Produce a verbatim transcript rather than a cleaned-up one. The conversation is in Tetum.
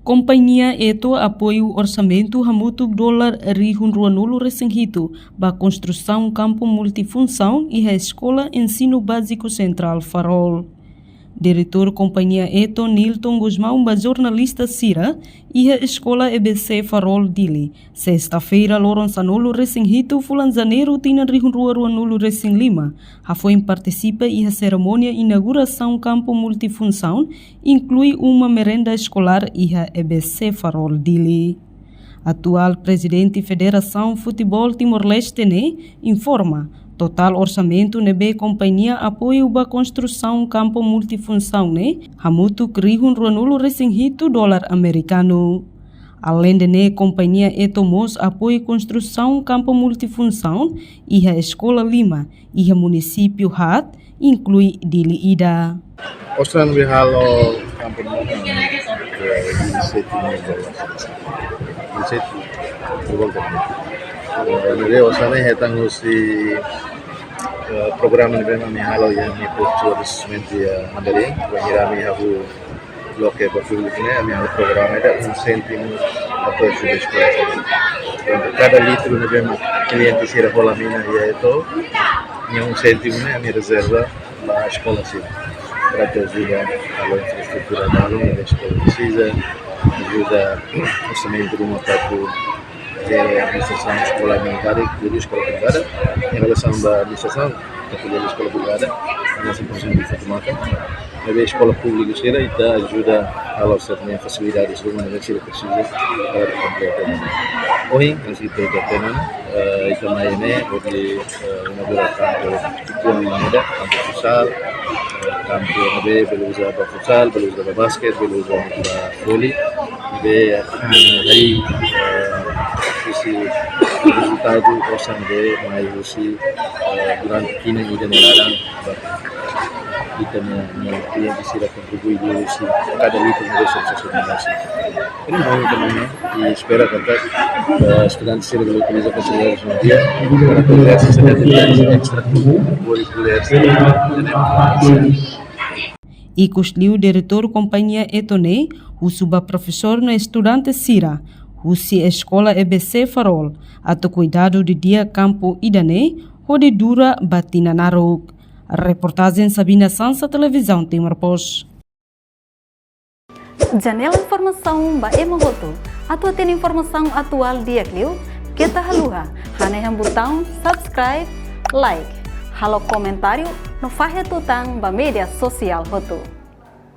Kompañia Eto apoiu orsamentu hamutuk dolar rihun ruanulu resin hitu ba konstrusaun kampu multifunsaun iha Eskola Ensinu Báziku Sentrál Farol. Diretór Kompañia Eto, Nilton Gusmão, ba jornalista sira iha Eskola E B C Farol, Dili, sesta-feira, loron sanulu resin hitu fulan Janeiru tinan rihun rua ruanulu resin lima, hafoin partisipa iha serimónia inaugurasaun kampu multifunsaun, inklui uma merenda eskolár iha E B C Farol, Dili. Atuál Prezidente Federasaun Futeból Timor-Leste ne'e informa, totál orsamentu ne'ebé kompañia apoiu ba konstrusaun kampu multifunsaun ne'e hamutuk rihun ruanulu resin hitu dolar amerikanu. Aleinde ne'e, kompañia Eto mós apoiu konstrusaun kampu multifunsaun iha eskola lima iha munisípiu haat, inklui Dili ida. Osan be halo kampu multifunsaun, eh, vinte e sete mil dólares. Vinte e sete por volta. Eh, ne'ebé osan ne'e hetan husi, eh, programa ne'ebé ami halo iha ami postu abastesimentu iha Mandarin, wainhira ami hahú loke ba públiku ne'e, ami halo programa ida, um cêntimo apoiu ba eskola. Portantu, kada litru ne'ebé mak kliente sira hola mina iha Eto, nia um cêntimo ne'e ami rezerva ba eskola sira. Para atu ajuda halo infraestrutura balun ne'ebé eskola presiza, ajuda orsamentu ruma para atu, eh, administrasaun eskola militár, jadi eskola privada, em relação ba administrasaun, kategoria eskola privada, nós conseguimos tomar. Ne'ebé eskola públiku sira, ita ajuda halo sira-nia fasilidades ruma ne'ebé sira presiza para kompleta. Ohin, nós ita ita tenan, eh, ita mai ne'e, hodi, eh, inaugura kampu, pequena moneda, kampu futsal, eh, kampu ne'ebé bele uza ba futsal, bele uza ba basket, bele uza ba voli. Ne'ebé, eh, dari, eh, husi rezultadu osan ne'ebé mai husi, eh, durante tinan ida nia laran, ita-nia, nia kliente sira kontribui husi kada litru ne'ebé sira sosial. Ini mau também, né? I espera katak, eh, estudante sira bele utiliza fasilidades no dia para aprender atividades extra curriculares. Ikusliu, diretór kompañia Eto ne'e husu ba profesór no estudante sira husi eskola E B C Farol atu kuidadu didi'ak kampu ida-ne'e hodi dura ba tinan naruk. Reportajen Sabina Sansa, Televizaun Timor Post. Janela informasaun ba ema hotu. Atu hatene informasaun atuál di'ak liu, keta haluha hanehan butaun subscribe, like, halo komentáriu no fahe tutan ba média sosiál hotu.